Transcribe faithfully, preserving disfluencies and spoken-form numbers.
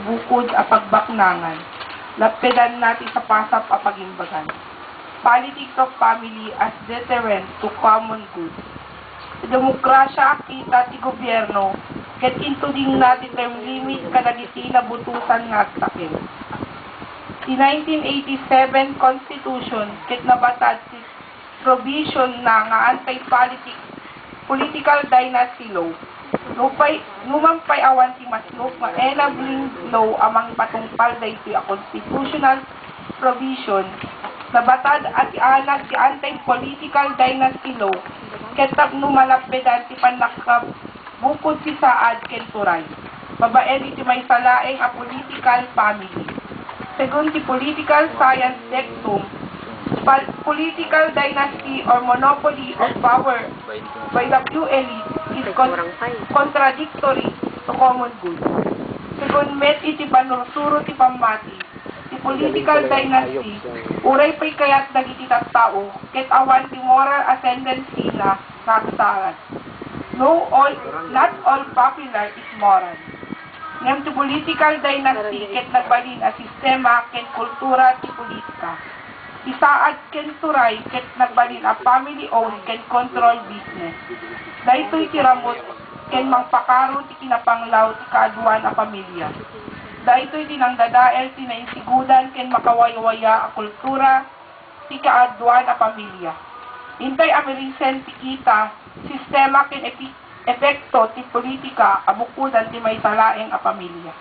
bukod a pagbaknangan, lappedanna ti sapasap a pagimbagan. Politics of family as deterrent to common good. Sa demokrasia, kita ti gobierno ket intudingna ti term limit kadagiti nabutosan nga agtakem. Ti nineteen eighty-seven Constitution ket nabatad ti provision na nga anti-politics, political dynasty law. Nupay, numan pay awan ti masnop nga enabling law a mangipatungpal daytoy a constitutional provision, nabatad a ti anag ti anti-political dynasty law ket tapno malappedan ti pannakabukod ti saad ken turay babaen iti maysa laeng a political family. Segun ti political science dictum, pal-, political dynasty or monopoly of power by the few elite is con-, contradictory to common good. Segun met iti panursuro ti pammati, ti political dynasty, uray pay kayat dagiti tattao, ket awan ti moral ascendancy na nga agsaad. No, all, not all popular is moral. Ngem ti political dynasty ket nagbalin a sistema ken kultura ti politika. Ti saad ken turay ket nagbalin a family-owned ken control business. Daytoy ti ramut ken mangpakaro ti kinapanglaw ti kaaduan a pamilya. Daytoy ti nangdadael ti nainsigodan ken makawaywaya a kultura ti kaaduan a pamilya. Intay a mirisen ti kita, sistema ken epi-, epekto ti politika a bukodan ti maysa laeng a pamilya.